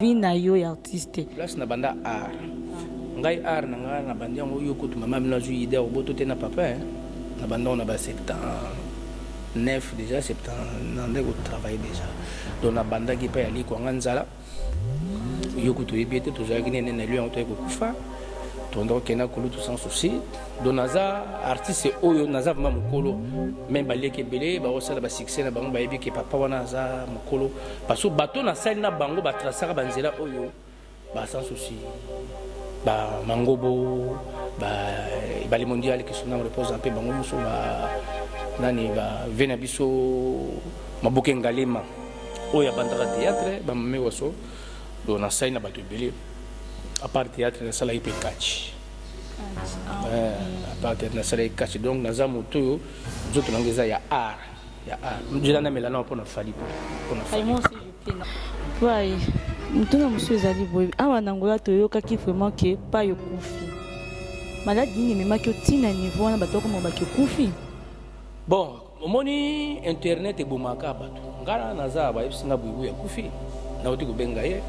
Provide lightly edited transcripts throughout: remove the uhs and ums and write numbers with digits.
Vie na yo ya artiste. Place na banda art. Ngai art na ngai na bandi yango yo kutu mama bino azui idee oboto te na papa hein. Na banda na ba 79 déjà 70 na nde ko travailler déjà. Donc na bandaki pa ya likwanga nzala. Yo kutu oyebi ete tozalaki nene na lieu yango toyaki kokufa. Tonda kokenda kulutu sans souci. Donc naza artiste oyo naza vraiment mokolo. Même baleki ebele bakosala ba succès na bango bayebi ke papa wana aza mokolo. Parce que bato nasali na bango ba tracaka ba nzela oyo ba sans souci. Ba mangobo ba ebale mondial qui son âme repose en paix bango nyonso ba nani ba vie na biso maboke ngalema oyo abandaka théâtre ba mame waso donc nasali na bato ebele à part théâtre nasalaki mpe catch eh, à part théâtre nasalaki catch donc naza moto oyo nzoto nango eza ya art ya art nzela namela nao mpo na fali mpo na fali Pai, motuna mosusu ezali boye awa na Angola toyokaki vraiment ke pai okufi maladi nini ememaki yo ntina niveau wana bato bakoma baki okufi bon Omoni internet ebomaka batu nga naza bayebisi nga buyibuyi akufi nawuti kobenga ye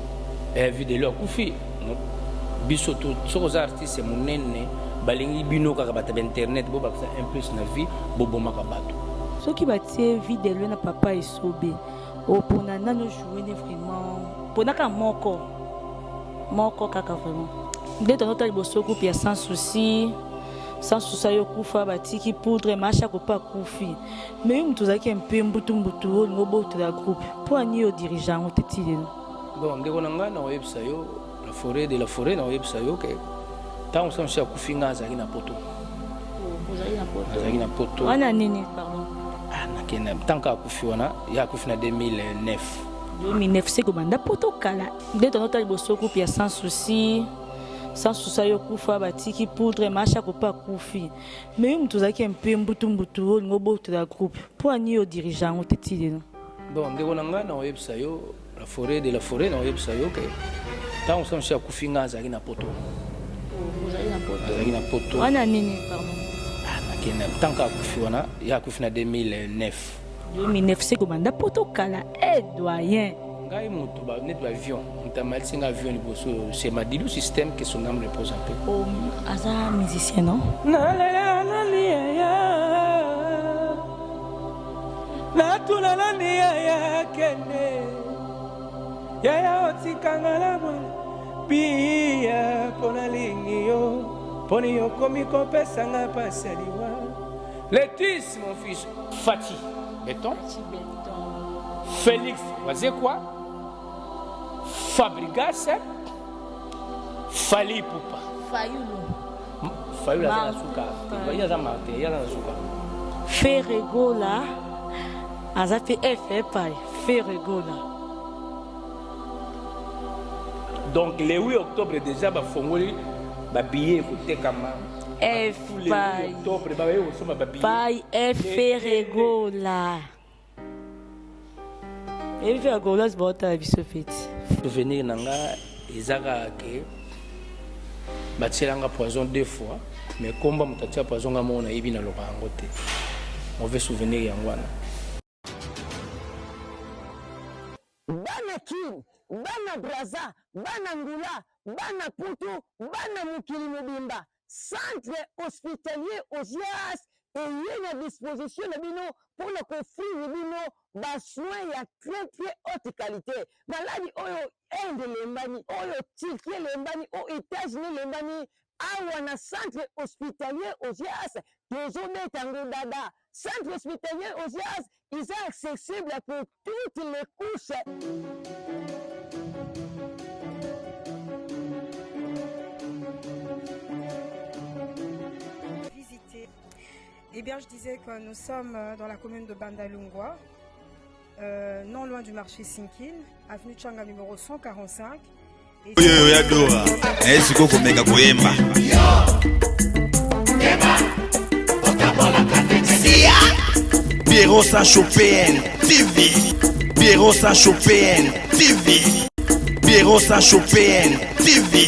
eh, videlo akufi biso to soki oza artiste munene balingi bino kaka bato ya internet bobakisa un plus na vie bobomaka bato. Soki batie videlo na papa esobe opona nani ojoue ne vraiment pona kaka moko moko kaka vraiment nde tozotala liboso groupe ya sans souci sans souci ayo kufa batiki poudre masha kope akufi mais yo moto ozalaki mpe mbutu mbutu olingi obotola groupe mpo ani yo dirige yango te ti lelo bon ndeko na ngai nakoyebisa yo la forêt de la forêt nakoyebisa yo ke ntango sans souci akufi ngai azalaki na poto azalaki na poto wana nini pardon ah, nakende ntango akufi wana ye akufi na 2009 2009 seko banda poto kala nde tozotala liboso groupe ya sans souci sans souci ayo kufa batiki poudre masha kope akufi mais yo moto ozalaki mpe mbutu mbutu olingi obotola groupe mpo ani yo dirige yango te ti lelo bon ndeko na ngai nakoyebisa yo la forêt de la forêt nakoyebisa yo ke ntango sans souci akufi ngai azalaki na poto azalaki na poto wana nini pardon ah, nakende ntango akufi wana ye akufi na 2009 2009 seko banda poto kala eh doyen ngai moto ba neti ba avion moto amalisi ngai avion liboso c'est madilu système que son âme repose en paix oh, aza musicien non nalela nani yaya natuna nani yaya kende yaya otikanga na mwana biya mpo nalingi yo mponi yokomi kopesa nga mpasi ya liwa Letis mon fils Fatshi Beton, Felix Wazekwa, Fabrigas, Fally Ipupa. Fayulu. Fayulu aza na suka. Ye aza Martin, ye aza na suka. Ferre Gola aza pe F epai Ferre Gola. Donc le 8 octobre déjà bafongoli ba billets ekotekama. F pai Ferre Gola. Ebi Ferre Gola baotala biso feti. Souvenir na nga eza kaka ke batiela nga poison deux fois mais komba moto atia poison nga moko nayebi naloba yango te mauvais souvenir yango wana. Bana kin, bana brazza, bana ngula, bana poto, bana mokili mobimba, centre hospitalier Ozias eye na disposition na bino pona ko offrir bino ba soins ya très très haute qualite. Maladi oyo Inde elembani, oyo Turquie elembani, oyo Etats-Unis elembani, awa na centre hospitalier Ozias tozobeta yango dada. Centre hospitalier Ozias eza accessible pour toutes les couches. Visiter. Eh bien, je disais que nous sommes dans la commune de Bandalungwa, non loin du marché Sinkin, avenue Changa numéro 145. Oyo ya Dora, naye sikoyo komeka koyemba. Pierrot Sancho PN TV. Pierrot Sancho PN TV. Pierrot Sancho PN TV.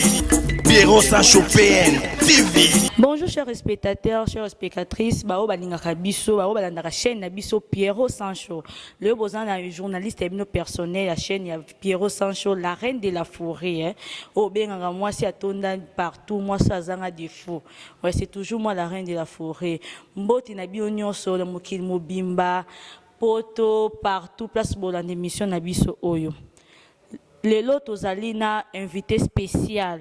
Pierrot Sancho PN TV. Bonjour chers spectateurs, chers spectatrices, bao balingaka biso, bao balandaka chaîne na biso Pierrot Sancho. Le bozan na journaliste ya bino personnel ya chaîne ya Pierrot Sancho, la reine de la forêt hein. O bengaka mwasi atonda partout, mwasi azanga défaut. Ouais, c'est toujours moi la reine de la forêt. Mbote na bino nyonso na mokili mobimba, poto partout place bolanda émission na biso oyo. Lelo tozali na invité spécial.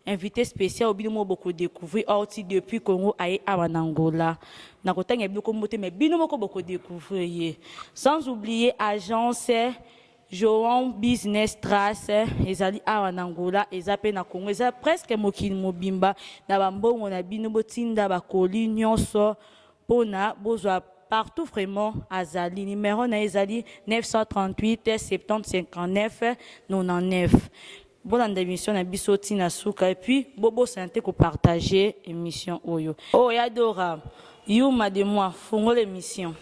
Invité spécial oyo bino moko boko découvrir auti depuis Congo aye awa na Angola. Nakotanga bino kombo te mais bino moko boko découvrir ye. Sans oublier agence João Business Trace ezali awa na Angola, eza pe na Congo, eza presque mokili mobimba na ba mbongo na bino botinda ba colis nyonso pona bozwa partout vraiment azali numero na ye ezali 938 70 59 99. Bolanda emission na biso ti na suka et puis bobosana te ko partager emission oyo. Oh ya Dora, yuma de moi, fungola emission.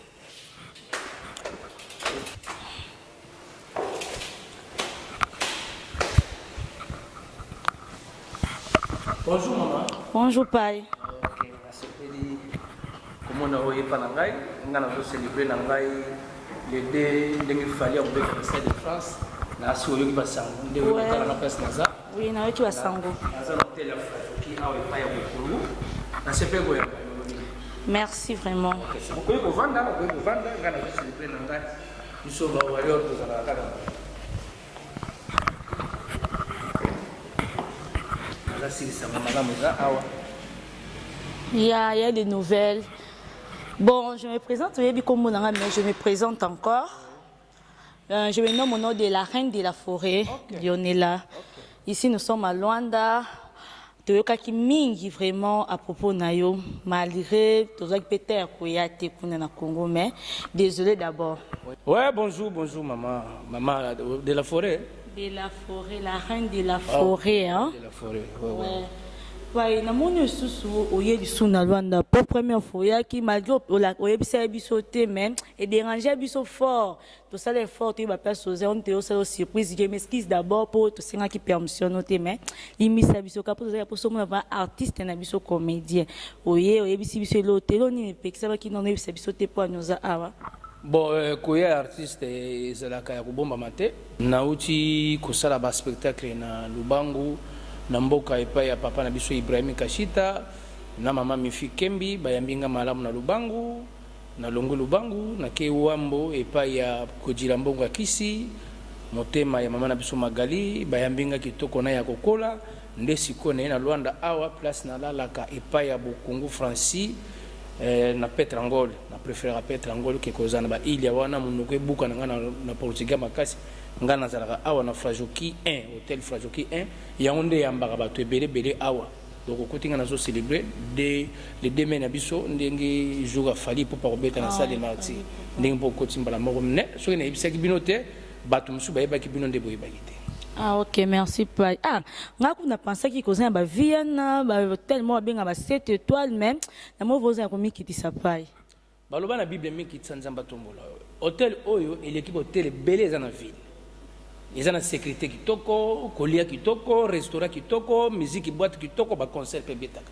Bonjour maman. Bonjour Pai. Ok, nasepeli komona oyo epa na ngai. Ngai nazo célébrer na ngai le deux ndenge Fally akobeta na Stade de France. Nasi oyoki basango nde oyo kotala na place naza. Oui, nayoki basango. Naza na hotel ya Frajoki awa epai ya Bokungu. Nasepeli koyamba yo. Merci vraiment. Okoki kovanda, okoki kovanda, ngai nazo célébrer na ngai. Biso ba warrior tozalaka kaka naza malamu eza awa. Il y a des nouvelles. Bon, je me présente, oyebi kombo na nga, mais je me présente encore. Je me nomme au nom de la reine de la forêt, okay. Lionela. Okay. Ici, nous sommes à Luanda. Toyokaki mingi vraiment à propos na yo, malgré tozwaki mpe te ya koya te kuna na Congo, mais désolé d'abord. Ouais, bonjour, bonjour maman, maman de la forêt. De la forêt, la reine de la forêt, hein. De la forêt, ouais, ouais. Ouais, namoni lisusu oye lisusu na Luanda po première fois oyaki, malgré oyebisa biso te, mais edérange biso fort. Tosala effort toyeba place oza ono te, osala surprise. Je m'excuse d'abord po tosengaki permission no te, mais limisa biso ka po tozalaki mposo omona ba artiste na biso comédien. Oye, oyebisi biso elo te, elo nini epekisabaki nano oyebisa biso te po ani oza awa? Bon, koya artiste ezalaka ya kobombama te. Nauti kosala ba spectacle na Lubangu, na mboka epai ya papa na biso Ibrahim Kashita na mama Mifi Kembi. Bayambi nga malamu na Lubangu. Nalongwe Lubangu, nake Wambo epai ya Kojila Mbongo ya Kisi, motema ya mama na biso Magali. Bayambi nga kitoko na ya kokola. Nde sikoyo naye na Luanda awa, place nalalaka epai ya Bokungu Francis, na Petrangol. Na préférera Petrangol ke kozala na ba ilia wana, monoko ebuka na nga na portugais makasi. Nga nazalaka awa na Frajoki 1, hotel Frajoki 1, yango nde eyambaka bato ebele ebele awa. Donc okoti nga nazo célébrer de le 2 mai na biso ndenge jour ya Fally Ipupa kobeta na salle de martyr, ndenge mpo okoti mbala moko ne soki nayebisaki bino te, bato mosusu bayebaki, bino nde boyebaki te. Ah ok, merci Pai. Ah, nga kuna pensaki koza na ba Viana, ba hôtel moko babenga ba 7 étoiles, mais na mo voza ya komikitisa Pai. Baloba na Bible mikitisa Nzambe atombola yo. Hotel oyo eleki ba hotel ebele eza na ville. Eza na sécurité kitoko, kolia kitoko, restaurant kitoko, musique boîte kitoko, ba concert pe ebetaka.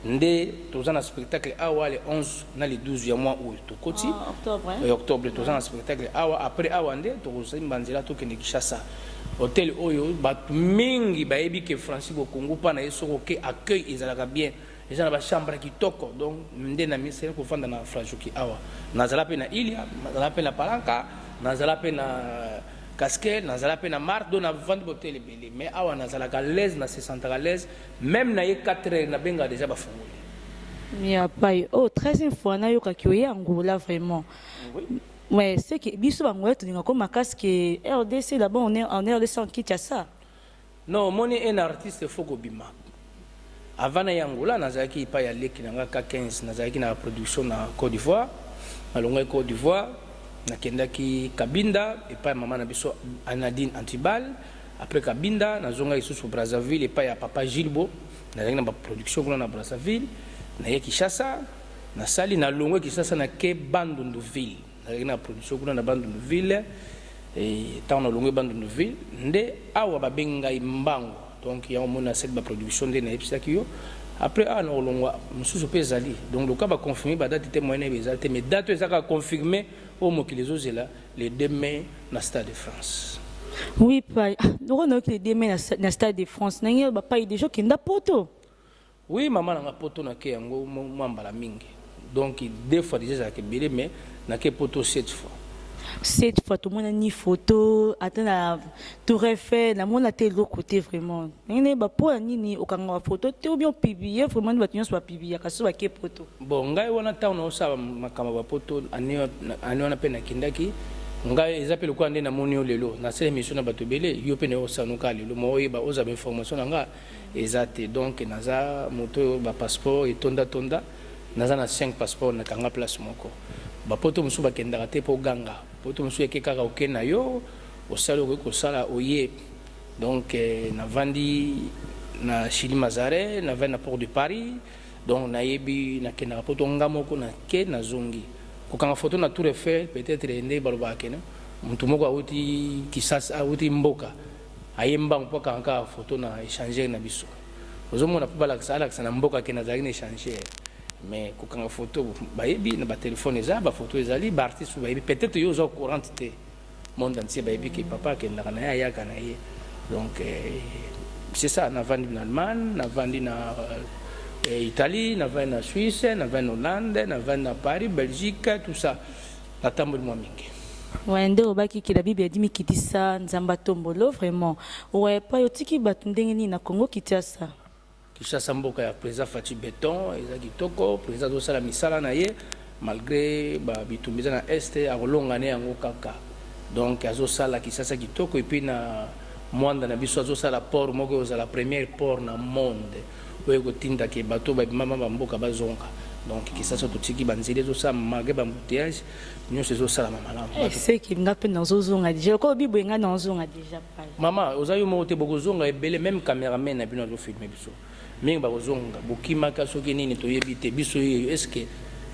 Nde toza na spectacle awa le 11 na le 12 ya mois oyo tokoti. Ah, octobre, hein? Octobre toza na spectacle awa, après awa nde tokosimba nzela tokende Kinshasa. Hotel oyo bato mingi bayebi ke Francis Bokungu pa na ye soko ke accueil ezalaka bien. Eza na ba chambre kitoko, donc nde na miseli kofanda na Frajoki awa. Nazala pe na Ilia, nazala pe na Palanka, nazala pe na Casquel, nazala pe na Marte, donc navandi hotel ebele. Mais awa nazalaka à l'aise, na se sentaka à l'aise, même na ye 4 heures nabengaka déjà bafungoli. Ya Pai, oh 13e fois nayokaki oye Angola vraiment. Oui. Ouais, c'est que biso bangola tolinga ko makasi ke RDC là-bas, on est en RDC en Kinshasa. Non, omoni un artiste faut kobima. Avant na Angola, nazalaki epai ya leki na nga K15, nazalaki na production na Côte d'Ivoire. Nalongaki Côte d'Ivoire, nakendaki Kabinda epai ya mama na biso Anadine Antibal. Après Kabinda, nazongaki lisusu Brazzaville epai ya papa Gilbo, nazalaki na ba production kuna na Brazzaville. Naye Kinshasa, nasali, nalongwe Kinshasa nake Bandundu ville. Nazalaki na production kuna na Bandundu ville. Ntango nalongwe Bandundu ville nde awa babengi ngai mbango. Donc yango omoni nasali baproduction nde nayebisaki yo. Après awa na kolongwa mosusu mpe ezali. Donc loka baconfirme badate te, moyen nayeba eza te, mais date oyo eza kaka confirme, oyo mokili ezozela, le 2 mai na Stade de France. Oui pai, ah, loko nayoki le 2 mai na Stade de France, ndenge bapai déjà okenda Poto. Oui mama nanga, Poto nake yango mwa mbala mingi. Donc deux fois déjà ezalaka ebele, mais nake Poto sept fois. Sept fois. Tomonani photo ata na Tour Eiffel, namona te eloko te. Vraiment, ndenge nayeba mpo ya nini okanga bafoto te ou bien opublie vraiment nde bato nyonso bapubliaka so bake Poto? Bon, ngai wana ntango naosala makambo ya bapoto, ane wana mpe nakendaki ngai. Eza mpe lokola nde namoni yo lelo, nasala émission na bato ebele, yo mpe naye osala kaka lelo, ma oyeba ozwa bainformation na nga eza te. Donc naza moto oyo bapasseport etondatonda, naza na 5 passeport, nakanga place moko. Bapoto mosusu bakendaka te mpo ganga poto mosusu eke kaka oke na yo, osali, okoki kosala oye. Donc navandi na Chili Mazare, navandi na Porte de Paris. Donc nayebi nakendaka Poto nga moko, nake, nazongi. Kokanga photo na Tour Eiffel, peut-être nde balobaka kene motu moko awuti Kisasa, awuti mboka, aye mbangu mpo akanga kaka photo na échangeur na biso. Ozomona, mpo balakisa, alakisa na mboka ke nazalaki na échangeur. Mais kokanga photo, bayebi na batelefone, eza bafoto ezali, baartiste bayebi. Peut-être yo oza courante te, monde entier bayebi ke papa akendaka na ye, ayaka na ye. Donc c'est ça. Navandi na Allemagne, navandi na Italie, navandi na Suisse, navandi na Hollande, navandi na Paris, Belgique, tout ça, natamboli mwa mingi. Ouais, nde olobaki ke la Bible edi mikitisa, Nzambe atombolo. Vraiment, ouais pa, otiki bato ndenge nini na Congo Kinshasa? Kinshasa, mboka ya président Fatshi Béton, eza kitoko. Président azosala misala na ye malgré bitumba eza na Est, akolonga ne yango kaka. Donc azosala Kinshasa kitoko. Et puis na Mwanda na biso azosala port moko oyo ozala première port na monde, oyo ekotindaka bato babimama bamboka bazonga. Donc Kinshasa totiki, banzela ezosalama malgré baembouteillage nyonso, ezosalama malamu. Seki nga mpe nazozonga déjà, lokola obi boye, nga nazozonga déjà pai. Mama, oza yo moko te, bokozonga ebele. Même cameraman na bino azofilme biso mingi, bakozonga. Bokimaka soki nini toyebi te. Biso yeyo, est ce que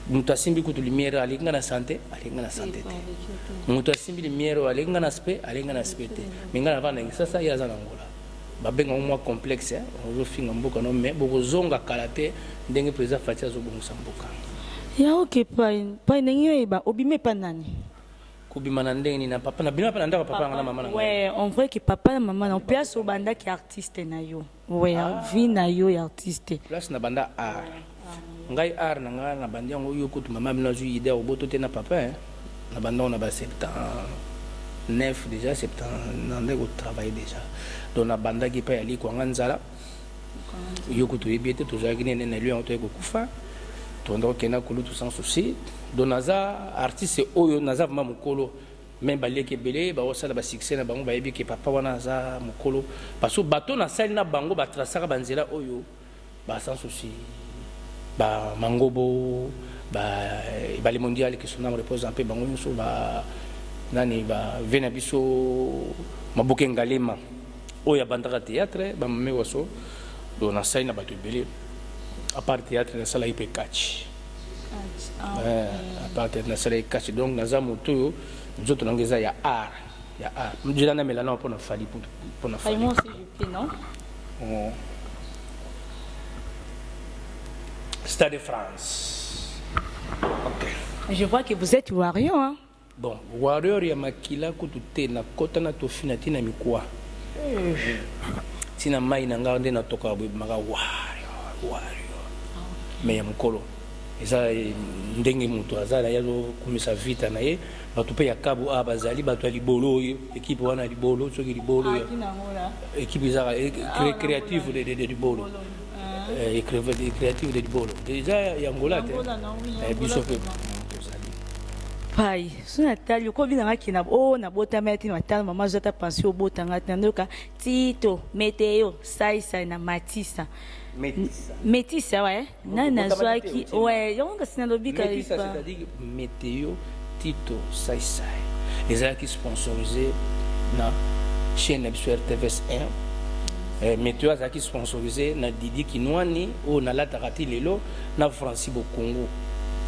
moto asimbi kutu lumière aleki nga na santé? Aleki nga na santé te. Moto asimbi lumière oyo aleki nga na spe? Aleki nga na spe te. Mais nga navanda na Kisasa, ye aza na Ngola. Babengango mwa complexe, ozofinga mboka no, mais bokozonga kala te, ndenge président Fatshi azobongisa mboka. Ya oke pai pai, ndenge oyeba obima epa nani? Kobima na ndenge nini? Na papa na bima mpe na ndako ya papa nanga na mama na ngai. Ouais, en vrai ke papa na mama na place obandaki artiste na yo, ouais, vie na yo ya artiste. Place na banda art, ngai art na ngai na bandi yango, yo kutu mama bino azwi idée oboto te na papa, na banda yango na ba 79 déjà, 70 na ndenge kotravaille déjà. Donc nabandaki epai ya likwanga nzala, yo kutu oyebi ete tozalaki nene na lieu yango, toyei kokufa, tonda kokenda kulutu sans souci. Donc naza artiste oyo naza vraiment mokolo. Mais balieki ebele baosala basuccès na bango, bayebi ke papa wana aza mokolo, parce que bato nasali na bango batrasaka banzela oyo ba sans souci, bamangobo, bale mondial, que son âme repose en paix, bango nyonso ba nani, bave na biso Maboke Ngalema oyo abandaka théâtre, bamame waso. Donc nasali na bato ebele. À part théâtre, nasalaki mpe catch. À part théâtre, nasalaki catch. Donc naza moto oyo nzoto nango eza ya art, ya art. Nzela namela nao mpona Fally, mpona Fally. Moi aussi je peux, non? Oh. Stade de France, ok. Je vois que vous êtes warrior, hein? Bon, warrior ya makila kutu te, nakɔta na tofina ntina mikwa ntina mai na ngai nde natokaka boye, bimaka warrior, warrior. Mais ya mokolo eza ndenge moto aza na ye, azokumisa vita na ye. Bato mpe ya kabu a bazali bato ya libolo oyo, équipe wana ya libolo, soki libolo équipe ezaka créative de libolo, créative de libolo eza ya Ngola te, biso mpe tozali. Pai so natali okobi nanga ke na o nabotami ati matala mama azwa ata pension, obotanga te, nandoka Tito Meteo Saisai na Matisa. Métisa, ouais, nani nazwaki, ouais, yango kasi nalobi. Métisa, c'est-à-dire Météo Tito Saisai, ezalaki sponsorisé na chaîne na biso RTVS 1. Météo azalaki sponsorisé na Didi Kinwani oyo nalataka ti lelo, na Francis Bokongo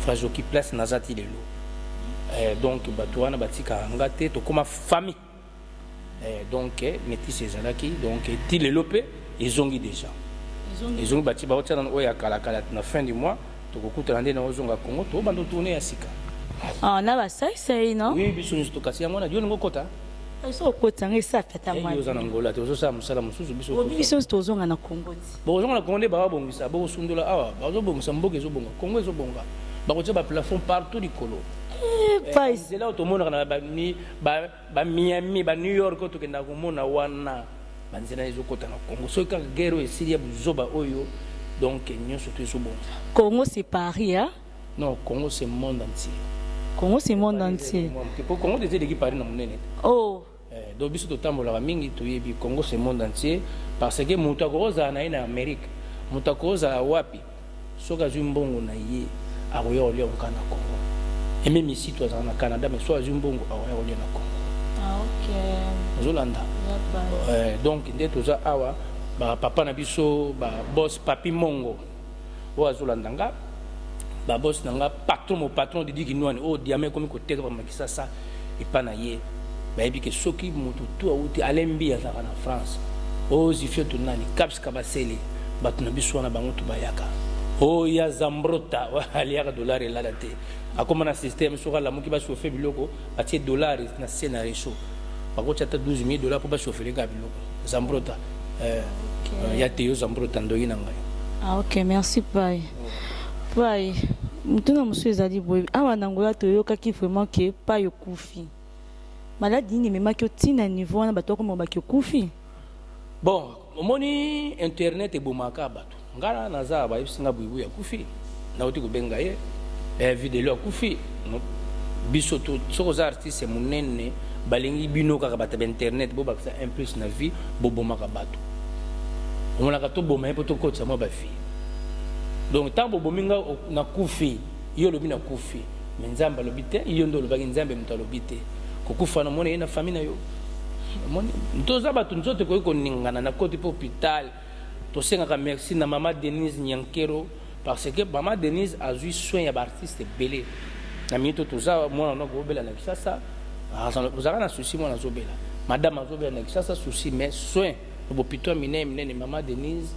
Frajoki, place naza ti lelo. Donc bato wana batikaka nga te, tokóma famille. Donc métis ezalaki, donc ti lelo mpe. Ezongi déjà, ezongi. Batie, baotia nano oyo ya kalakala. Na fin du mois tokokutana nde na ozonga Congo, tobanda tourne ya sika. Ah, na basaisai, no? Oui, biso nyonso tokasi yango wana. Yo olingi okota? So okotanga esata ta. Yo oza na Ngola te, ozosala mosala mosusu. Biso Obi biso nyonso tozonga na Congo ti. Bokozonga na Congo nde bakabongisa, bokosundola awa, bazobongisa mboka, ezobonga, Congo ezobonga, bakotia baplafond partout likolo. Pais. Nzela oyo tomonaka na bamiami, banew York oyo tokendaka komona wana, banzela ezokɔta na Congo soki kaka guerre oyo esili ya buzoba oyo. Donc nyonso to ezobonga. Congo, c'est Paris, hein? Non, Congo, c'est monde entier. Congo, c'est monde entier. Po Congo déjà eleki Paris na monene. Oh. Donc biso totambolaka mingi, toyebi Congo, c'est monde entier, parce que moto akokozala na ye na Amérique, moto akozala wapi, soki azwi mbongo na ye, akoya kolia koka na Congo. Et même ici tozala na Canada, mais so azwi mbongo, akoya kolia na Congo. Ah, ok. Ozolanda? Donc nde toza awa, bapapa na biso, baboss Papi Mongo oyo azolanda nga, baboss na nga, patron, mo patron Didi Kinwani oyo diamant ekomi koteka bamakisasa epa na ye, bayebi ke soki moto tu awuti alembi, azalaka na France, oyo zifio tunani Caps Kabasele, bato na biso wana, bango tu bayaka. Oyo ya Zambrota aliaka dollar elala te, akóma na système, soki alamuki, bachauffe biloko, batie dollar na se na réchaud, bakotia ata 12 000 $ mpo bachauffele kaka biloko. Zambrota, ya te, yo Zambrota, ndoyi na ngai. Ah, ok, merci Pai. Pai, motuna mosusu ezali boye: awa na Ngola toyokaki vraiment ke Pai okufi. Maladi nini ememaki otina niveau wana bato bakoma baki okufi? Bon, omoni, internet ebomaka bato. Nga naza, bayebisi nga buyibuyi akufi, nauti kobenga ye, videlo akufi. Biso to soki oza artiste monene, balingi bino kaka bato ya bainternet bobakisa un plus na vie, bobomaka bato. Omonaka toboma ye mpo tokotisa mwa bavie. Donc ntango bobomi nga, nakufi, yo olobi nakufi, mais Nzambe alobi te. Yo nde olobaki, Nzambe moto alobi te. Kokufa na omoni ye na famille na yo, omoni toza bato, nzoto ekoki koningana. Nakoti mpe hôpital. Tosengaka merci na mama Denise Nyankero, parce que mama Denise azwi soin ya baartiste ebele. Na minute oyo toza, mwana wana kobela na Kisasa, ozalaka na souci, mwana azobela, madame azobela na Kisasa, souci, mais soin na bopito ya minene minene, mama Denise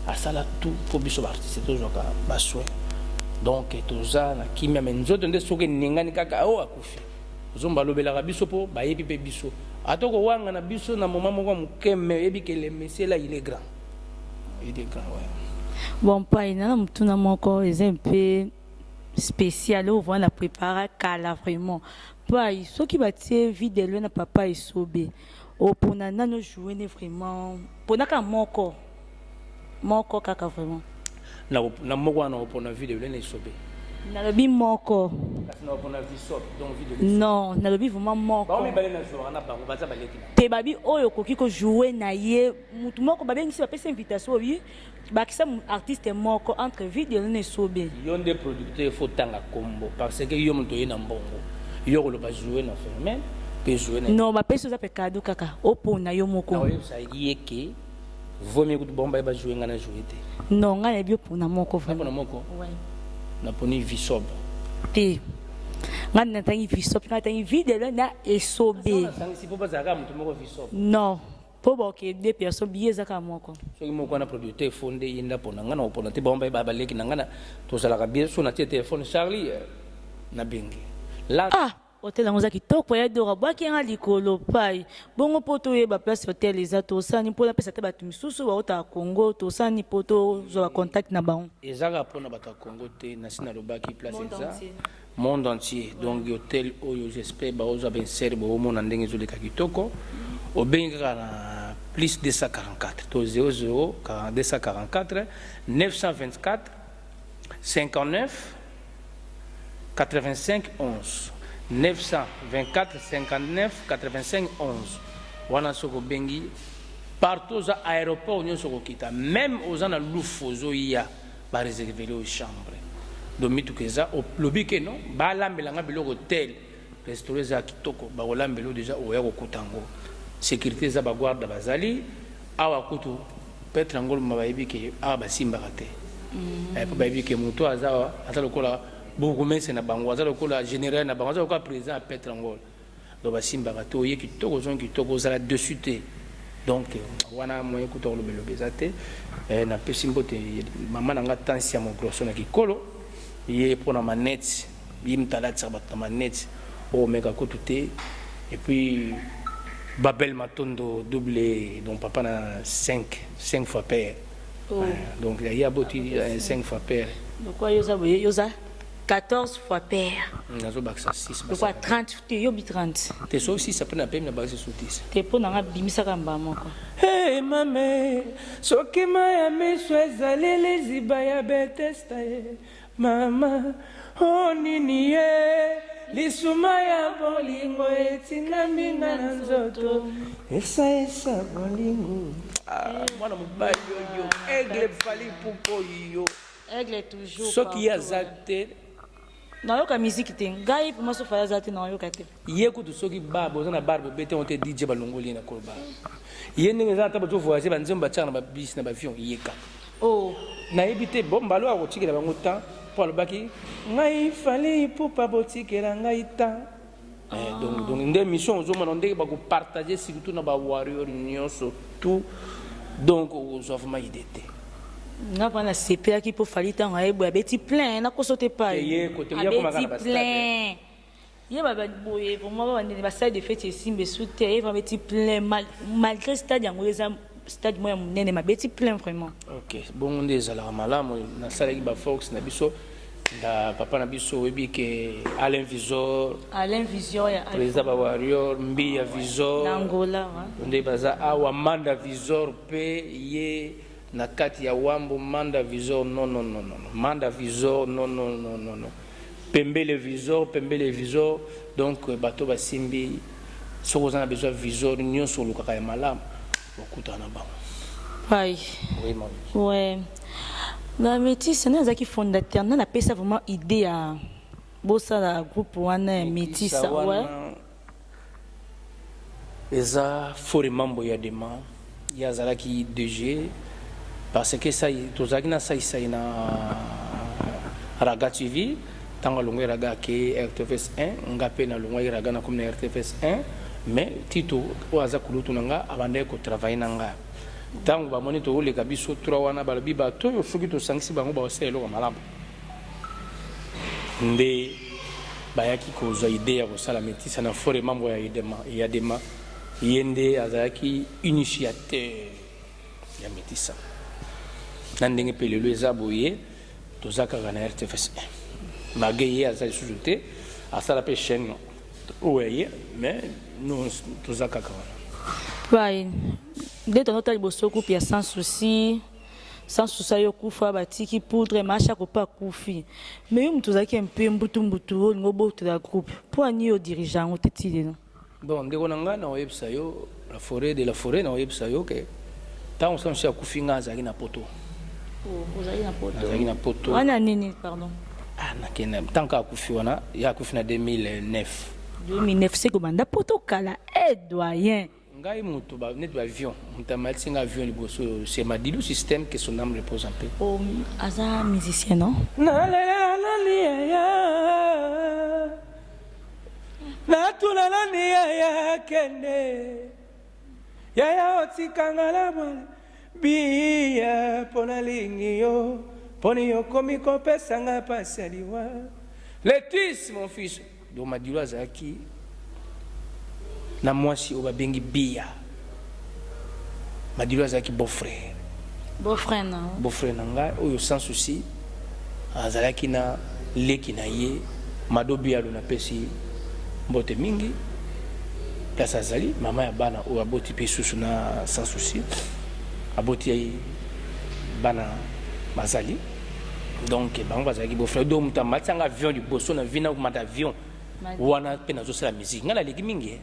asala tout mpo biso baartiste tozwaka basoin. Donc toza na kimia, mais nzoto nde soki eningani kaka, oyo akufi, ozomba alobelaka biso mpo bayebi mpe biso, ata kowanga na biso na moment moko ya moke, mais oyebi ke le monsieur là, il est grand, il est grand, ouais. Bon, Pai, nana motuna moko eza mpe spécial oyo vraiment na prépara kala. Vraiment Pai, soki batie videlo na papa Esobe, opona nani ojoue ne vraiment? Mpona kaka moko moko kaka vraiment. Na moko wana opona video na Esobe. Nalobi moko. Kasi na opona Visop, donc video. Non, nalobi vraiment moko. Bango mibale nazwaka na bango, baza baleki na Te, babi oyo okoki kojoue na ye, mutu moko babengisi, bapesi invitation, oyi bakisa artiste moko entre video na Esobe. Yo nde producteur, faut tanga kombo, parce que yo moto oye na mbongo, yo koloba joue na phénomène mpe joue na Non, bapesi oza mpe kado kaka, opona yo moko. Nakoyebisa ye ke vomi kutu bango baye bajoue, nga na joue te. Non, ngai nayebi opona moko vraiment. Napona moko? Ouais. Naponi Visob. Te, ngai natangi Visob, ngai natangi videlo na Esobe. Nasangisi mpo bazalaka moto moko, Visob. Non, mpo boke deux personnes, billet eza kaka moko. Soki moko wana, producteur fo nde ye nda mpona nga na kopona te. Bango baye baleki na nga, tozalaka bien. So natie telefone, Charlie, nabengi la. Ah, hotel yango eza kitoko ya Dora, bwaki yanga likolo. Pai, bongo mpo toyeba place hotel eza, tosani mpo napesa te bato misusu baotaka Congo, tosani mpo tozwa bacontact na bango. Ezaka mpona bato ya Congo te, nasi nalobaki, place eza monde entier. Donc hotel oyo, j'espère baozwa bensere, boomona ndenge ezoleka kitoko. Obengi kaka na plus 244 to 00 244 924 59 85 11, 924 59 85 11. Wana soki obengi, partout oza, aéroport nyonso okokita, même oza na Lufu, ozoya, bareservele oyo chambre. Donc mituka eza, olobi ke non, balambelanga biloko tel, restaurant eza ya kitoko, bakolambela oyo déjà oya kokuta yango. Sécurité eza, baguarda bazali awa. Kutu peut-être yango oloma, bayebi ke awa basimbaka te, po bayebi ke moto aza awa aza lokola bourgmestre na bango, aza lokola général na bango, aza lokola président ya Petrangol. Donc basimbaka te. Oye kitoko, ozongi kitoko, ozala dessus te. Donc wana moyen kutu ya koloba eloba eza te. Eh, napesi mbote mama na nga Tansi ya Mogrosso na Kikolo, ye mpo na manette, ye moto alatisaka bato na manette, okomeka kutu te. Et puis Babel Matondo double, donc papa na 5, 5 fois père. Oh. Eh, donc ye aboti 5 fois père. Lokola yo oza boye, yo oza 14 fois père. Nazobakisa 6. Lokola 30 te, yo bi 30. Te soki 6 apres na pemi nabakisi su 10. Te mpo na nga bimisaka mbala moko. Hey, mame, soki mai ya miso ezali liziba ya Betesda ye, mama, o nini ye, lisuma ya bolingo etingami nga na nzoto, esa esa bolingo. Ah, mwana mobali oyo, Aigle Fally Ipupa oyo. Aigle toujours. Soki ye aza te. Nayoka musique te. Ngai vraiment soki Fally aza te nayoka te. Ye kutu soki ba boza na bar bobeti yango te DJ balongoli ye na kolo bar. Ye ndenge eza ata bozo voyager ba nzembo batiaka na ba bus na ba avion ye kaka. Oh. Nayebi te bon mbala oyo akotikela bango temps po alobaki ngai Fally Ipupa botikela ngai temps. Eh, donc donc nde mission ozomona ndenge bako partager surtout na ba warrior nyonso tout donc okozwa vraiment idée te. Nga vraiment nasepelaki mpo Fally ntango aye boye abeti plein nakoso te pai Ye kote ye akomaka abeti na ba stade. plein ye ba boye vraiment ba bandele ba salle de fête esimba esu te ye vraiment abeti plein mal, malgré stade yango eza stade moko ya monene mais abeti plein vraiment. Ok bongo nde ezalaka malamu nasalaki ba force na biso Nda papa na biso oyebi ke Alain Visor, Alain Visor ya président ba Warrior, Mbiya Visor na Angola wa. Nde baza awa Manda Visor pe ye na kati ya Wambo Manda Visor non non non non Manda Visor non non non non non Pembele Visor Pembele Visor donc bato basimbi soki oza na besoin Visor nyonso olukaka ya malamu okutana na bango. Pai. Oui, mami. Ouais. Na métis, na azaki fondateur, na napesa vraiment idée ya bosala groupe wana ya métis, ouais. Eza Fore Mambo ya Dema, ye azalaki DG parce que sai tozalaki na sai sai na Raga TV tango alongwe Raga ake RTVS 1 nga pe nalongwaki Raga nakomi na RTVS 1 mais Tito oyo aza kulutu na nga abandaki ko travailler na nga tango bamoni tokoleka biso 3 wana balobi bato oyo soki tosangisi bango bakosala eloko malamu nde bayaki kozwa idee ya kosala metisa na Fore Mambo ya Edema ya Dema ye nde azalaki initiateur ya metisa na ndenge mpe lelo eza boye Toza kaka na RTFS 1. Malgre ye aza lisusu te, asala pe chaîne oyo ya ye, mais nous toza kaka wana. Pai, nde tozotala liboso couple ya sans souci, sans souci ayo kufa batiki poudre masha kopa akufi. Mais yo mutu ozalaki un peu mbutu mbutu olingi obotola groupe. Po ani yo dirige yango te ti lelo? Bon ndeko na ngai nakoyebisa yo la foret de la foret nakoyebisa yo ke ntango sans souci akufi ngai azalaki na poto. Oh, ozalaki na poto. Nazalaki na poto. Wana nini pardon? Ah nakende ntango akufi wana ye akufi na 2009. 2009 se kobanda poto kala eh doyen. Ngai mutu ba neti ba avion mutu amatisi nga avion liboso c'est Madilu système que son âme repose en paix. Oh aza musicien non? Nalela nani yaya Natuna nani yaya kende Yaya otika nga na mwana Biya po nalingi yo Poni okomi kopesa nga pasi ya liwa Letis mon fils Donc Madilu azalaki na mwasi oyo babengi Biya Madilu azalaki beau frère Beau frère na yo Beau frère na ngai oyo sans souci azalaki na leki na ye Mado Bialo napesi mbote mingi place azali mama ya bana oyo aboti pe susu na sans souci aboti bana bazali donc bango bazalaki beau frère donc moto amatisa nga avion liboso na vie nakomata avion wana pe nazosala musique nga naleki mingi eh.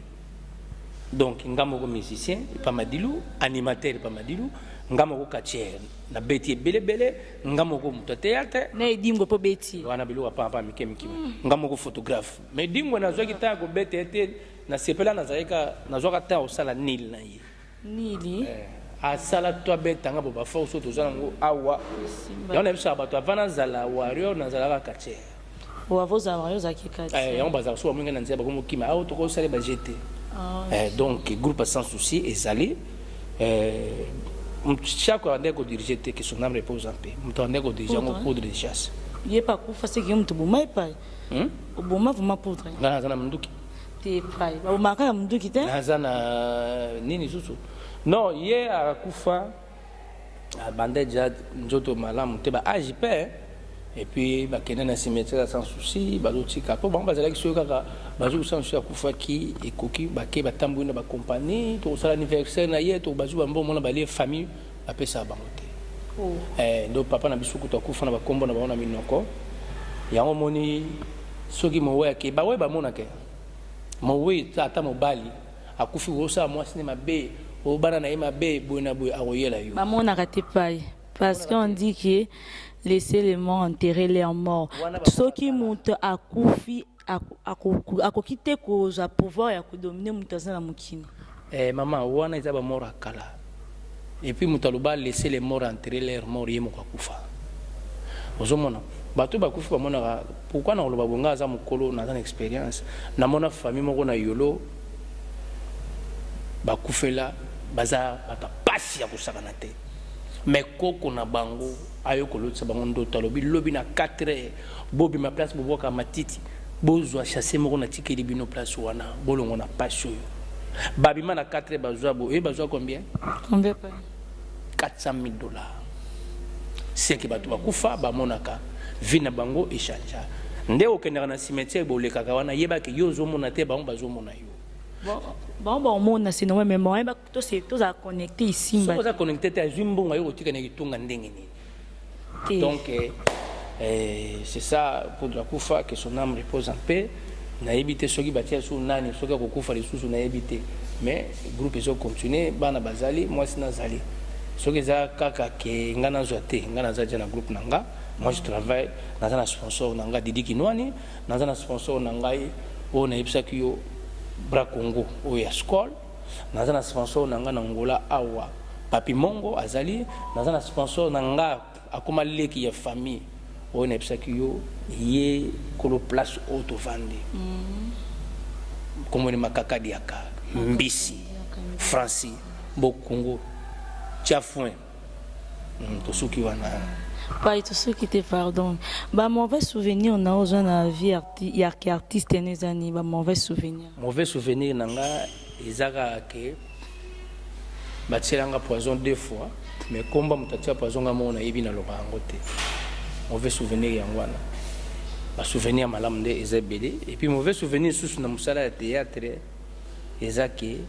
Donc nga moko musicien epa Madilu, animateur epa Madilu, nga moko catcheur na beti ebele ebele, nga moko moto ya theatre Na Edingwe po obeti. Wana biloko ya pamba pamba mike mike. Nga moko photographe. Mais Edingwe nazwaki temps ya kobeta ye te, nasepela nazalaki kaka nazwaka temps ya kosala nil na ye. Nili? Eh, asala to abeta nga bo ba force oyo toza nango awa. Esimba. Yango nayebisaka bato avant nazala warrior nazalaka catcheur. Oh, avant ozala warrior ozalaki catcheur. Eh, yango bazalaka soki bamoni nga na nzela bakomi kokima awa tokosala ba jeu te. Ah. Eh, donc groupe sans souci ezali. Eh, Shako abandaki kodiriger te, que son âme repose en paix. Moto abandaki kodiriger yango poudre de chasse. Ye pa akufa seki yo moto oboma ye pai. Hmm? Oboma vraiment poudre. Nga naza na munduki. Te pai, babomaka kaka munduki te. Naza na nini susu? Non, ye akufa abanda deja nzoto malamu te, ba age pe et puis bakende na cimetière sans souci, bazotika po bango bazalaki soki kaka bazwi sans souci akufaki ekoki bake batamboli na bacompagnie tokosala anniversaire na ye to bazwi bambongo mona balie famille bapesaka bango te. Oh. Eh, ndo papa na biso kutu akufa na bakombo na bango na minoko yango omoni soki mowei ake bawei bamonaka mowei ata mobali akufi kosala mwasi ne mabe obana na ye mabe boye na boye akoyela yo. Bamonaka te pai parce qu'on dit que laisser les morts enterrer leurs morts. Soki moto akufi akoki te kozwa pouvoir ya kodominer moto aza na mokili. Eh, mama wana eza bamort ya kala et puis moto aloba laisser les morts enterrer leurs morts ye moko akufa. Ozomona bato bakufi bamonaka pourquoi na koloba bonga aza mokolo naza na expérience namona famille moko na yolo bakufela baza bato ya pasi ya kosakana te mais koko na bango ayo kolotisa bango ndoto alobi lobi na 4 heures bobima place bobwaka matiti bozwa chasse moko natikeli bino place wana bolongo na pasi oyo babima na 4 heures bazwa bo oye bazwa combien? Combien pa? 400 000 dollars. Seke bato bakufa bamonaka vie na bango echangea nde okendaka na cimetière bolekaka wana yebaki yo ozomona te bango bazomona yo. Bon, bango baomona c'est normal mais moyen tozala connecté isimba. Soki oza connecté te azwi mbongo ayo kotika na kitunga ndenge nini? Donc eh, eh, c'est ça poudre akufa que son âme repose en paix. Nayebi te soki batia su nani soki akokufa lisusu nayebi te mais groupe ezo continuer bana bazali mwasi nazali soki eza kaka ke nga nazwa te nga naza deja na groupe na nga moi je travaille naza na sponsor na nga Didi Kinwani naza na sponsor na ngai oyo nayebisaki yo Bra Congo oyo ya Skol naza na sponsor na nga na Angola awa Papi Mongo azali naza na sponsor na nga akoma leki ya famille oyo nayebisaki yo ye kolo place oyo tovandi kombo ni Makaka Diaka Mbisi Franci Bokungu Tchafoin tosuki wana. Pai tosuki te pardon. Ba mauvais souvenir na ozwa na vie ya ki artiste no eza nini ba mauvais souvenir? Mauvais souvenir na nga eza kaka ke batiela nga poison deux fois mais komba moto atia poison nga moko nayebi naloba yango te. Mauvais souvenir yango wana. Ba souvenir ya malamu nde eza ebele et puis mauvais souvenir susu na mosala ya théâtre eza ke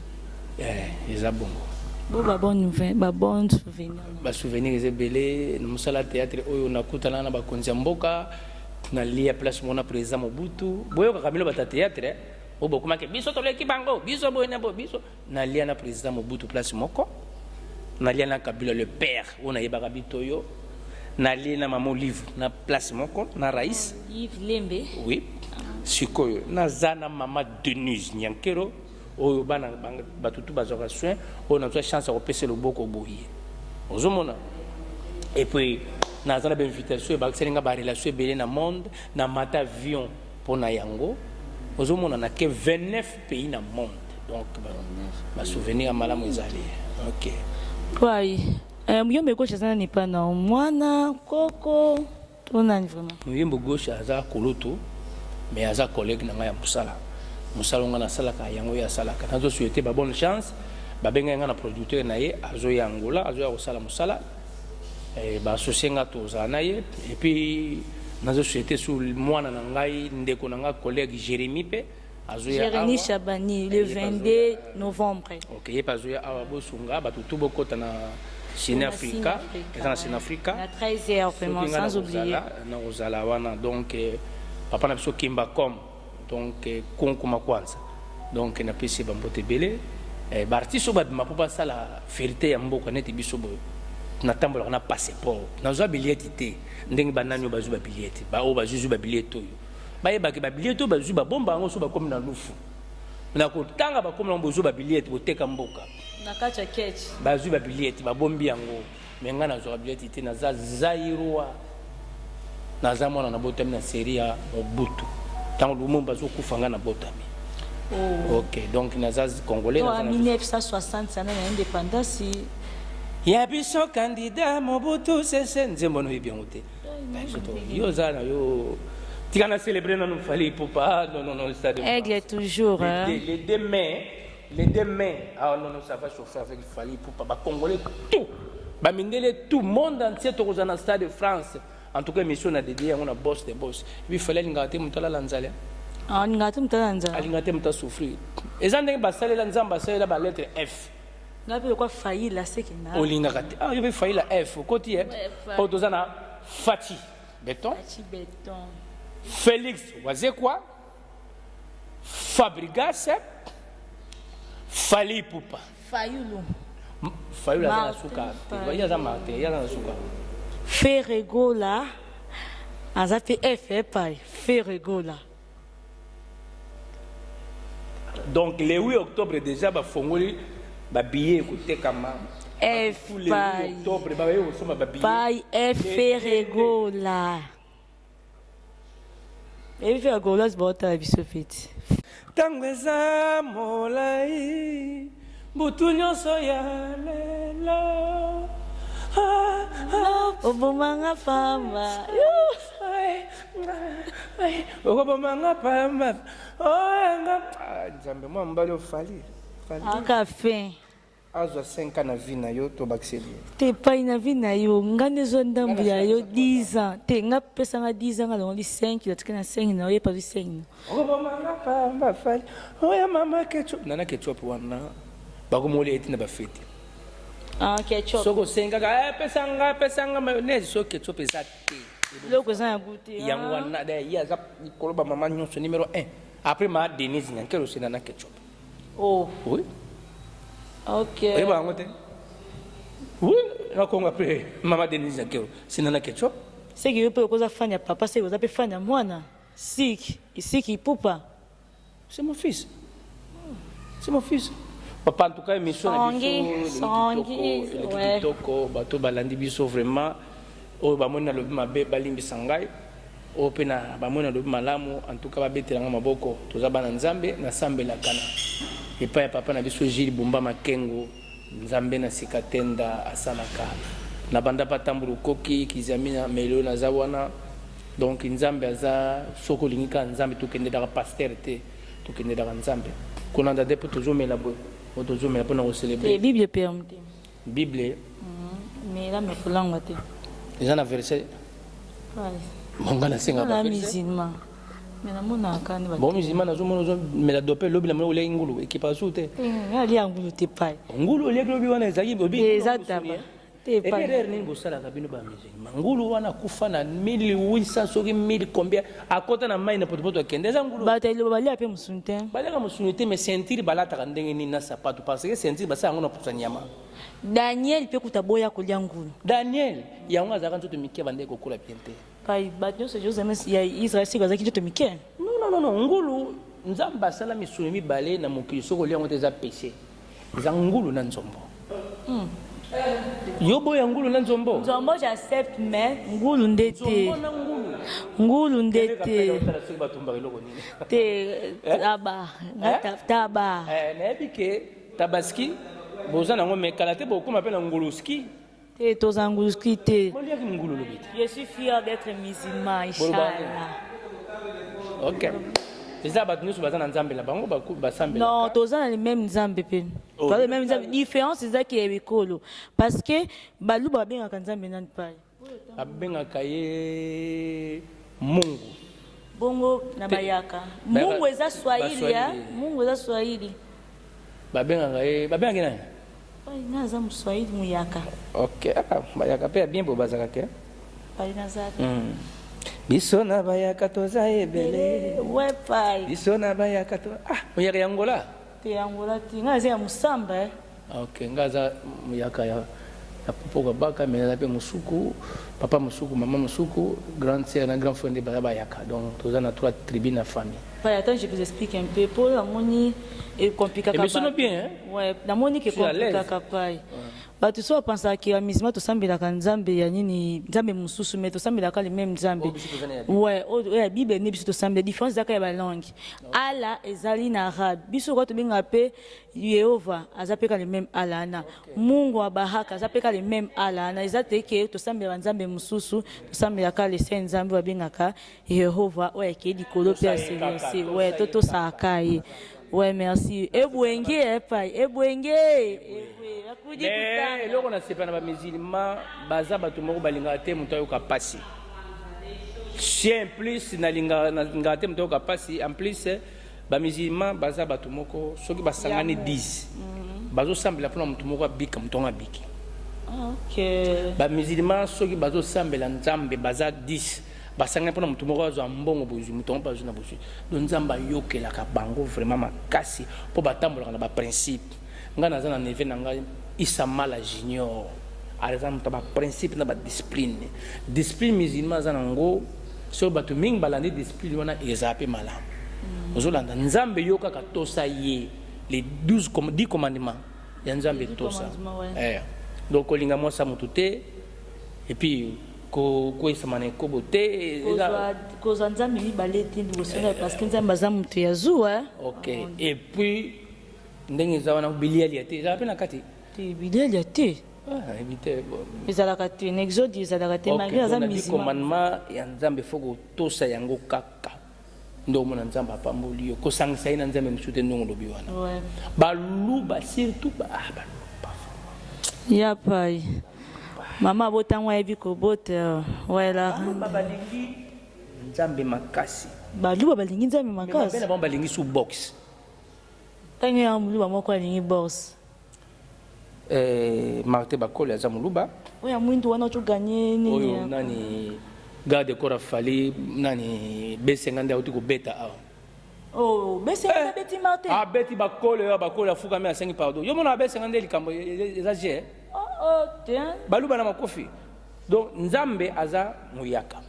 eh, eza bongo. Bo ba bonne nouvelle, ba bonne souvenir. Ba souvenir eza ebele na mosala ya théâtre oyo nakutana na bakonzi ya mboka nalia place moko na président Mobutu boyokaka bino bato ya théâtre oyo bokomaki biso toleki bango biso boye na boye biso nalia na président Mobutu place moko nalia na Kabila le père oyo nayebaka bitoyo nalie na mama Olive na place moko na Raïs Yves Lembe. Oui sikoyo naza na mama Denise Nyankero oyo bana bato tu bazwaka soin oyo nazwa chance ya kopesa loboko boye ozomona et puis naza na bainvitation ebakiseli nga barelation ebele na monde na mata avion mpo na yango ozomona na ke 29 pays na monde donc basouvenir ya malamu ezali ok. Pai, muyombe gauche aza nani pa na mwana koko to nani vraiment? Muyombe gauche aza kulutu mais aza collègue na ngai ya mosala mosala nga nasalaka yango ye asalaka nazo souhaiter ba bonne chance babengai nga na producteur na ye azoya Angola azoya kosala mosala eh, baassocie nga tozala na ye et puis nazo souhaiter su mwana na ngai ndeko na ngai collègue Jérémie mpe azoya Jérémy Chabani le 22 novembre. Ok ye mpe azoya awa bosunga bato tu bokota na Cine Africa eza na Cine Africa na 13h vraiment sans oublier nakozala wana donc eh, papa na biso Kimba com donc eh, kunkuma kwanza donc napesi bambote ebele eh, baartiste oyo babima mpo basala fierté ya mboka neti biso boye natambolaka na passeport nazwa billet te ndenge banani oyo bazwi babillet baoyo bazwi babillet oyo bayebaki babillet oyo bazwi babomba yango so bakomi na lufu na kotanga bakomi nango bozwi babillet boteka mboka na kati ya ketch bazwi babillet babombi yango mais ngai nazwaka billet te naza zaïrois naza mwana nabotami na série ya Mobutu ntango Lumumba azokufa ngai nabotami. Oh. Ok, donc naza congolais. Naza 1960 sana na indépendance. Ya biso candidat Mobutu Sese nzembo no yebi yango te. Yo oza na yo tika na célébrer nanu Fally Ipupa. Ah, non non non, stade. Aigle toujours. Les, hein. Les deux mains, les deux mains. Ah non non, ça va chauffer avec Fally Ipupa. Ba congolais tout. Ba mindele tout monde entier tokozana na stade de France. En tout cas émission na dédié yango na boss de boss. Et puis fallait alingaka te moto alala nzala. Ah, alingaka te moto alala nzala. Alingaka te moto asouffrir. Eza ndenge basalela Nzambe asalela ba lettre F. Nga mpe lokwa Fayila seke na. Olingaka te. Ah, yo mpe Fayila F okoti ye. Po toza na Fatshi Beton. Fatshi Beton. Félix Wazekwa. Fabrigas. Fally Ipupa. Fayulu. Fayulu aza na suka. Ye aza Martin, ye aza na suka. Ferre Gola aza mpe F epai Ferre Gola. Donc le 8 octobre déjà bafongoli ba billets ekotekama. F le 8 octobre baye kosomba ba billets. Pai F Ferre Gola. Ebi Ferre Gola baotala biso feti. Ntango eza molai butu nyonso ya lelo ah, ah. Obomanga pamba okobomanga pamba oyanga nzambe mwa mobali ofali aka fin Azwa 5 ans na vie na yo to bakiseli ye. Te epai na vie na yo nga nde zwa ndambu ya yo 10 ans te nga pesa nga 10 ans nga longoli 5 natiki na 5 na yo ye pe azwi 5 na. Okoboma nga pamba fally oya mama ketchup nana ketchup wana bakomolia ye ti na ba fete. Ah ketchup. Soki osengi kaka eh pesa nga pesa nga mayonnaise soki ketchup eza te. Biloko eza na gout te. Yango wana ye aza likolo ba mama nyonso numero 1 après ma Denise Nyankelo c'est nana ketchup. Oh. Oui. Ok. Oyeba yango te. Oui, na Congo après maman Denise Nyakeru, c'est Nana Ketchup. C'est que yo pe okoza fan ya papa, c'est que oza pe fan ya mwana. Siki, siki ipupa. C'est mon fils. C'est mon fils. Papa en tout cas émission na biso songi eleki kitoko bato balandi biso vraiment oyo bamoni nalobi mabe balimbisa ngai Oyo pe na ba moni alobi malamu en tout cas ba betela nga maboko toza bana nzambe na sambelaka na epai ya papa na biso Jules Bumba Makengo nzambe na sika tenda asalaka na banda pa tambu lukoki kiziamina mais lelo naza wana donc nzambe aza soki olingi kaka nzambe tokendelaka pasteur te tokendelaka nzambe kolanda te po tozomela boye po tozomela pona ko celebrer Te bible permte. Bible. Mela mais kolangwa te. Eza na verset. Bon nga nasenga ba verset. Musulman. Mais namonaka kaka nde ba. Bon musulman nazomona ozo mela dope lobi na mona oliaki ngulu ekipa su te. Nga alia ngulu te pai. Ngulu oliaki lobi wana ezalaki obi. Eza taba. Te pai. Erreur nini bosalaka bino ba musulman. Ngulu wana akufa na 1800 soki 1000 combien akota na mayi na potopoto akende eza ngulu. Bato ya liloba balia pe musuni te. Baliaka musuni te mais ceinture balataka ndenge nini na sapatu parce que ceinture basala yango na poso ya nyama. Daniel pe kutu aboya kolia ngulu. Daniel yango azalaka nzoto mike abandaki kokola bien te. Pai bato nionso ya Israël siko bazalaki nzoto mike? Non non non ngulu nzambe asala misuni mibale na mokili soki olia yango te eza peche eza ngulu na nzombo. Yo boya ngulu na nzombo? Nzombo j'accepte mais ngulu nde te. Nzombo na ngulu. Ngulu nde te. Otala soki batumbaka eloko nini. Te taba nga taba. Eh nayebi ke Tabaski boza nango mais kala te bokoma pe na nguluski. Te toza nguluski te. Boliaki ngulu lobi te. Je suis fier d'etre musulman inchallah. Ok. Eza bato nyonso baza na nzambe na bango basambelaka. Non, toza na le même nzambe pe. Oh. Toza le même nzambe. Différence eza ke ya ekolo. Parce que baluba babengaka nzambe nani pai? Babengaka ye Mungu. Bongo na bayaka. Mungu eza Swahili ya. Mungu eza Swahili. Babengaka ye, babengaka ye nani? Pai nga aza Muswahili muyaka. Ok, ah, bayaka pe ya bien bo bazalaka ke. Pai naza. Biso na bayaka toza ebele. Ouais pai. Biso na bayaka to ah muyaka ya Angola. Te ya Angola te. Nga aza ya Musamba eh. Ok nga aza muyaka ya ya popo kabaka mais naza pe musuku papa musuku maman musuku grande sœur na grand frère nde baza bayaka donc toza na trois tribus na famille. Paya attends je vous explique un peu po namoni e complikaka Emission no bien hein? Ouais namoni ke Je suis à l'aise. complikaka pai. Bato so bapansaka ke bamizima tosambelaka nzambe ya nini, nzambe mosusu, mais tosambelaka le même nzambe. Oyo biso toza na ya Bible. Ouais, oyo ya Bible nde biso tosambela. Différence ezaka ya balangue. Allah ezali na arabe, biso kwa tobengaka mpe Yehova, aza mpe ka le même Allah wana. Mungu wa Baraka aza mpe ka le même Allah wana. Eza te ke tosambela banzambe mosusu, tosambelaka le saint nzambe babengaka Yehova oyo akei likolo mpe Tosa ye kaka, aselese. tosa Ouais, ye to kaka. tosaka ye. Ouais, merci. Ebwenge epai ebwenge ebwe bakudi Mais kutanga. eloko nasepela na bamusulman, baza bato moko balingaka te moto ayoka pasi. Si en plus nalingaka te moto ayoka pasi. En plus, bamusulman baza bato moko, soki basangani 10, bazosambela mpona moto moko abika, moto yango abiki. Bamusulman, soki bazosambela nzambe, baza 10, basangani mpona moto moko azwa mbongo, bozwi moto yango mpe azwi na bozwi. Donc Nzambe ayokelaka bango vraiment makasi, mpo batambolaka na baprincipe. Ngai naza na neveu na ngai Isamala Junior, aza moto ya baprincipe na badiscipline. Discipline musulman aza nango, soki bato mingi balandi discipline wana, ezala mpe malamu. Ozolanda nzambe, yo kaka tosa ye, les 12 10 commandements ya nzambe. Les 10 Tosa. commandements, ouais. Donc kolinga mwasi ya motu te, et puis koyesama na ekobo te. Kozwa nzambe mibale te liboso na ye, parce que nzambe aza moto ya zuwa. Ok, et puis ndenge eza wana, bilialia te, ezala mpe na kati. Te, bilialia te. Ah, nayebi te, bon. Ezalaka te na Exode, ezalaka te. Ok, Malgré aza donc na 10 musulman. commandement ya nzambe, faut kotosa yango kaka nde omona nzambe apamboli yo. Kosangisa ye na nzambe mosusu te, ndongo olobi wana. Baluba surtout, baluba. Ya pai mama abotango ayebi kobota wela. Baluba balingi nzambe makasi. Baluba balingi nzambe Mais mabe makasi. Na bango, balingi su boxe. Ntango ya moluba moko alingi boxe. Martin Bakole aza moluba. Oyo ya mwindu wana otoganye nini? Oyo nani, garde corps afali nani, besenga nde auti kobeta awa. Oh, besenga abeti Martin. Abeti Bakole oyo, Bakole afukami, asengi pardon. Yo mona abesenga nde likambo eza je. Oh, te. Baluba na makofi. Donc nzambe aza moyaka.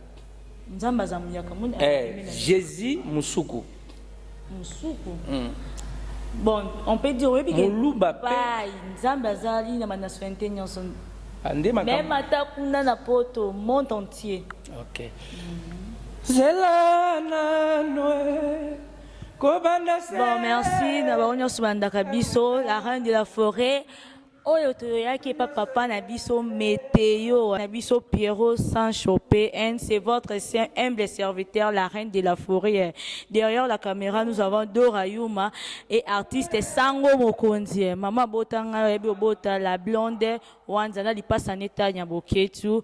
Nzambe aza muyaka moni. Jésus musuku. Mosuku. Bon, on peut dire, oyebi ke Moluba pe. Pai nzambe azali na banationalité nyonso. Ah, nde même makambo. Ata kuna na poto, monde entier. Ok, zela nanwe kobanda se. Bon, merci na bango nyonso bandaka biso. La reine de la forêt oyo toyaki epa papa na biso météo na biso Pierrot Sancho PN. C'est votre humble serviteur, la reine de la forêt. Derrière la caméra, nous avons Dora Yuma et artiste Sango Mokonzi, mama botanga oyebi obota la blonde wanzana lipasa netanya boketu,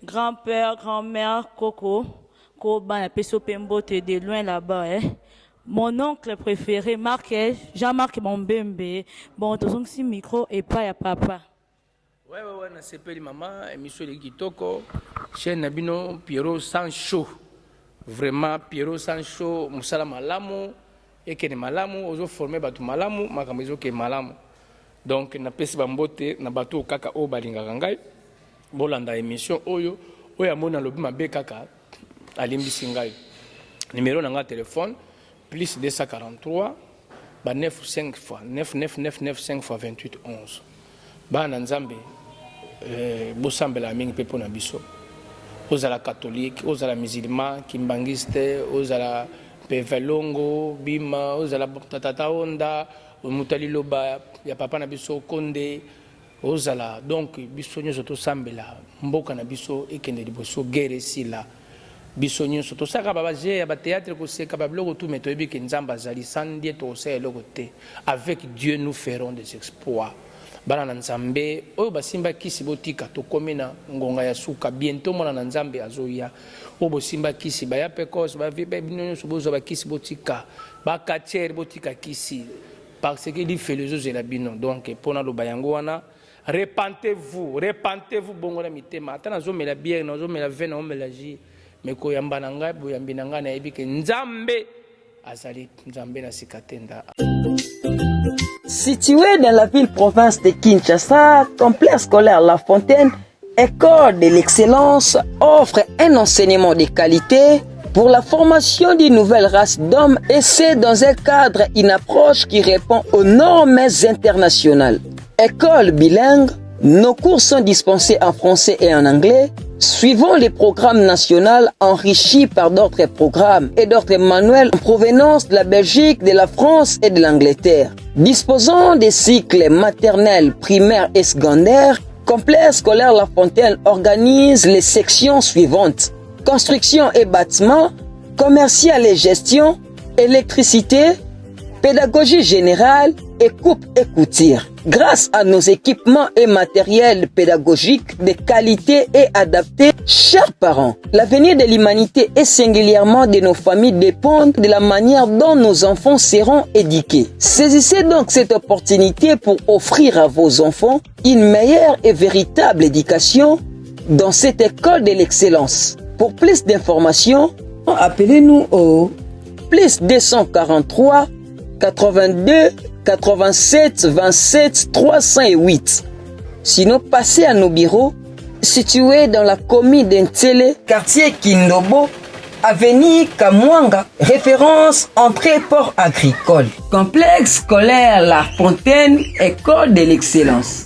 grand-père, grand-mère Coco Koba na peso mpe mbote de loin là-bas, eh. Mon oncle préféré, Marc, Jean-Marc Bombembe. Bon, tozongisi micro epai ya papa. Ouais, nasepeli mama, émission eleki kitoko. Chaîne na bino Pierrot Sancho, vraiment Pierrot Sancho, mosala malamu, ekende malamu, ozoforme bato malamu, makambo ezokende malamu. Donc napesi bambote na bato oyo kaka oyo balingaka ngai. Bolanda émission oyo, oyo amoni alobi mabe kaka, alimbisi ngai. Numéro na ngai téléphone: plus 243 ba 9 5 fois 9 9 9 9 5 fois 28 11. Bana na nzambe, bosambela mingi mpe mpo na biso. Ozala catholique, ozala musulman, kimbangiste, ozala mpe velongo bima, ozala tata onda moto ya liloba ya papa na biso konde, ozala, donc biso nyonso tosambela mboka na biso ekende liboso, guerre esila. Biso nyonso tosalaka babaje ya bathéâtre, koseka, babiloko tu, mais toyebi ke nzambe azali. Sans Dieu tokosala eloko te. Avec Dieu, nous ferons des exploits. Bana na nzambe oyo basimba kisi, botika. Tokomi na ngonga ya suka, bientôt mwana na nzambe azoya. Oyo bosimba kisi, baya pekos, bino nyonso bozwa bakisi, botika. Bakatiere, botika kisi, parce que lifelo ezozela bino. Donc mpo naloba yango wana, repentez-vous, repentez-vous, bongola mitema. Ata nazomela bière, nazomela vin, nazomela jus, mais koyamba na ngai, boyambi na ngai, nayebi ke nzambe azali nzambe na sika te nda. Situé dans la ville-province de Kinshasa, complexe scolaire La Fontaine, école de l'excellence, offre un enseignement de qualité pour la formation d'une nouvelle race d'hommes et c'est dans un cadre, une approche qui répond aux normes internationales. École bilingue, Nos cours sont dispensés en français et en anglais, suivant les programmes nationaux enrichis par d'autres programmes et d'autres manuels en provenance de la Belgique, de la France et de l'Angleterre. Disposant des cycles maternels, primaires et secondaires, Complexe scolaire La Fontaine organise les sections suivantes. Construction et bâtiment, commercial et gestion, électricité, pédagogie générale et coupe et couture. Grâce à nos équipements et matériels pédagogiques de qualité et adaptés, chers parents, l'avenir de l'humanité et singulièrement de nos familles dépend de la manière dont nos enfants seront éduqués. Saisissez donc cette opportunité pour offrir à vos enfants une meilleure et véritable éducation dans cette école de l'excellence. Pour plus d'informations, appelez-nous au plus 243 82 87 27 308. Sinon, passez à nos bureaux situés dans la commune d'Ntele, quartier Kindobo, avenue Kamwanga, référence entrée port agricole. Complexe scolaire La Fontaine, école de l'excellence.